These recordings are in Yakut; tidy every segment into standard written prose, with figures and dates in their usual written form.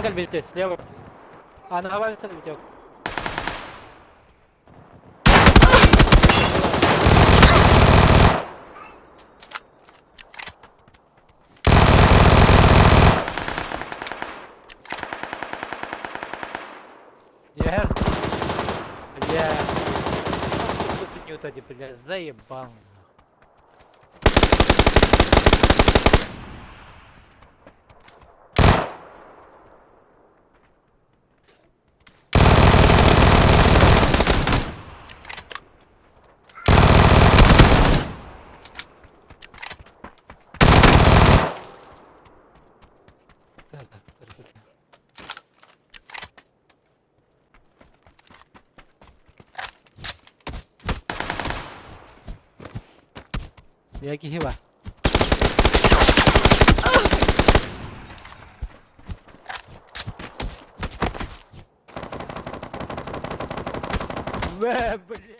кэлбитэ, слева. Анаҕа барыта Витек. Ер. Бля. Тут не бля, заебал. Мия киһи бар. Бэ, бля.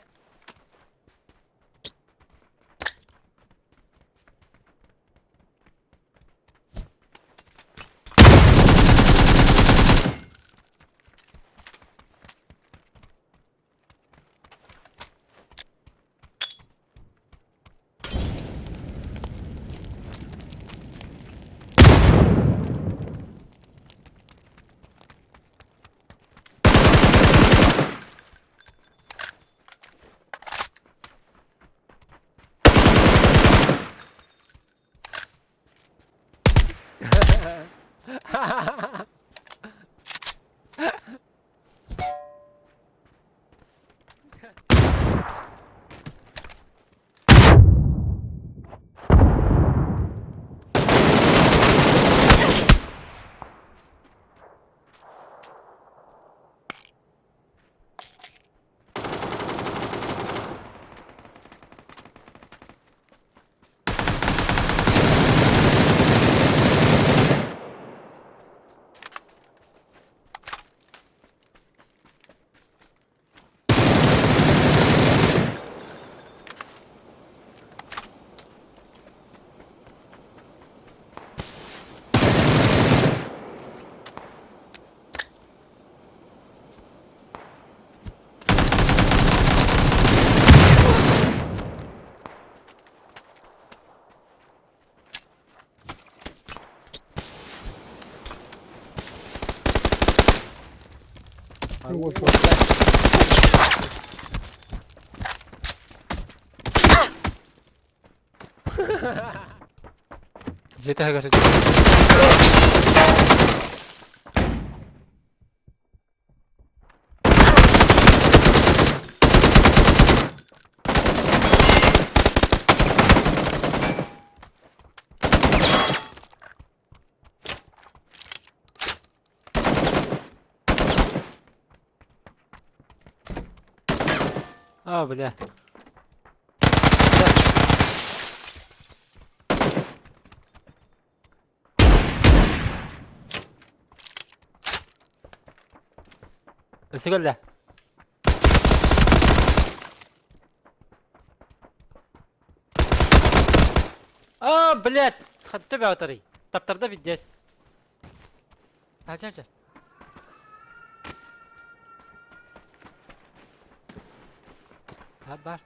Дьиэ таһыгар А, бля. Өссө кэллэ. А, блядь! Хатты баатарый. Таптарда пиздец. Ача, ача. Бар.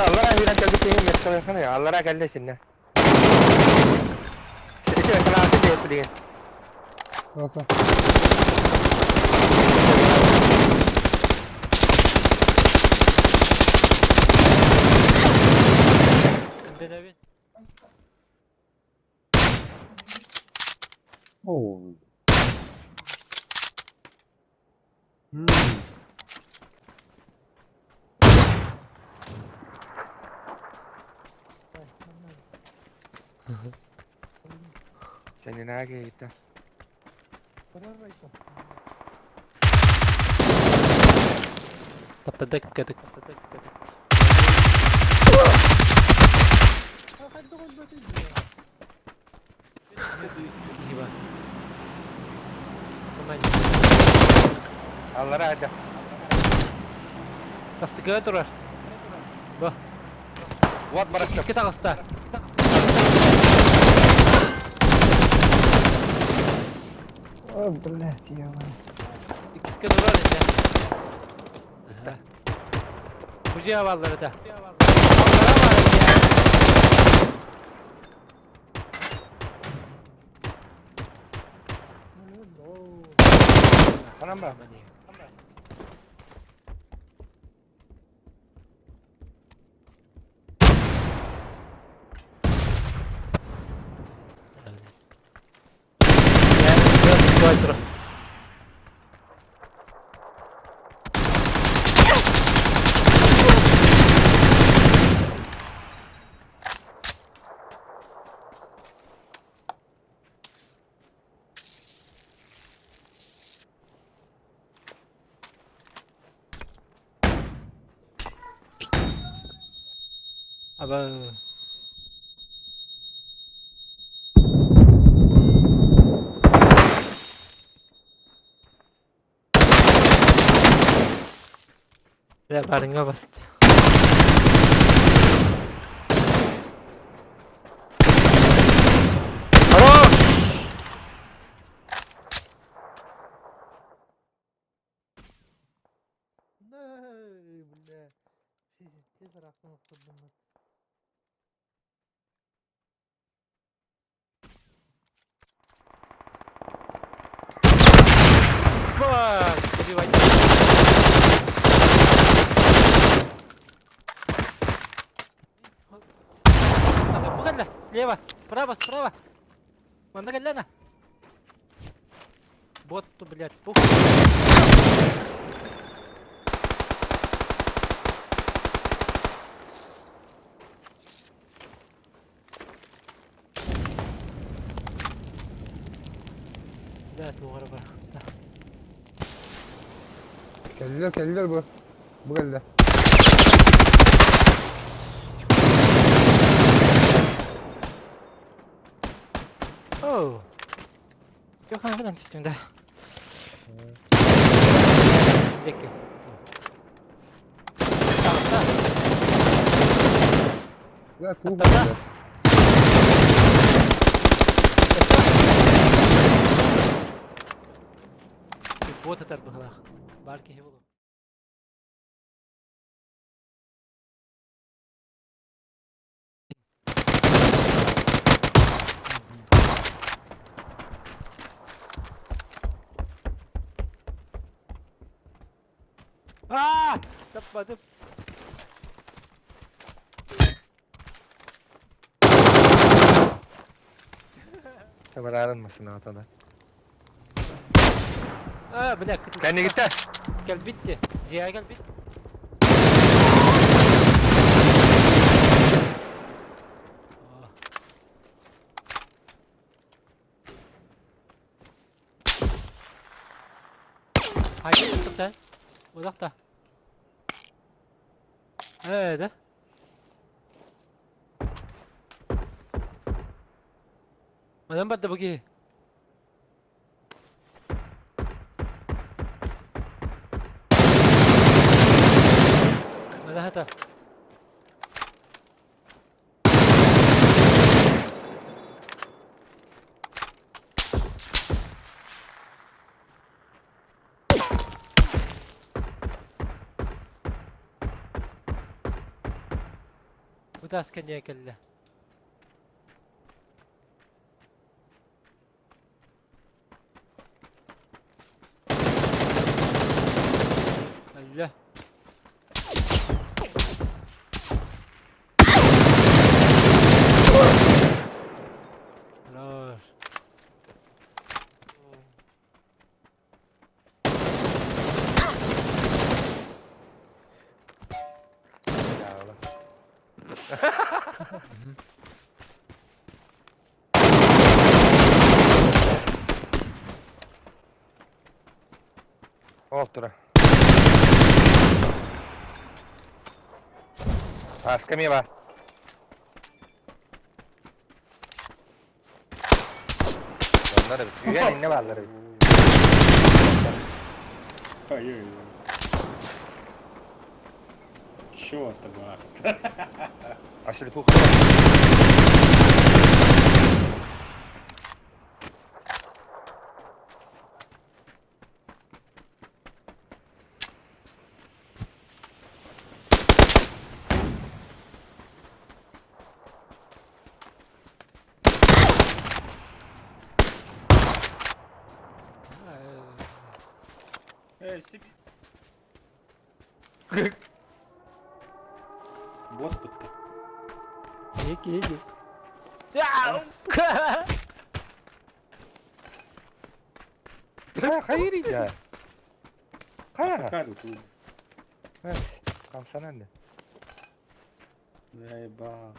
Аллараа киирэн кэлбит киһи миэстэлэххинэ аллараа кэллэ итиннэ. Ити санааты диэт билигин. Окей. Дэнэбин. Oh. Сенинага гита. Таптарда кэпкэтик. Киһи бар. Аллара ада. Тастыгыга турар. Бу. Вот барахсап. Икки таҕыста. О, блядь, ё-моё. Иккискэ турар этэ. Аха. Бу дьиэ бааллар этэ. Аллара баар этэ. Анам ба. Аба. Дьэ барыҥҥа басты. Хорош! Бля. Пиздец, рахтан охсордум. Бак! Убивать. Бу Слева, справа, справа. Манна кэллэна. Ботту, блядь, пух. Да, тугара бар. Кэллилэр, кэллилэр бу. Бу кэллэ. Оу. Yok ханан түстүм да. Декке. Таҕыста. Бля, туох Таптарда. буолла? Бот атар быһылаах. Бар киһи булу. Аа! Таппатым. Табарарын машина атана. Аа, бля, Кэнни гитте. Кэлбитти. Дьиэҕэ кэлбит. Haydi sen. Uzakta. Evet. Madem battı bu ki. Мада хата. Утас кэнниэ кэллэ. Алла. Хорош. Ол тура. Ааска эмиэ баар. Дьоннор эбит. Үйэн иннэ бааллар эбит. Ой-ой-ой. Чё ты, бах? Ашыркуха. Эй, сип. Бот бутты. Эки, эки. Хайыр иде. Хайа. Какая тут? Хамсанан да. Заебал.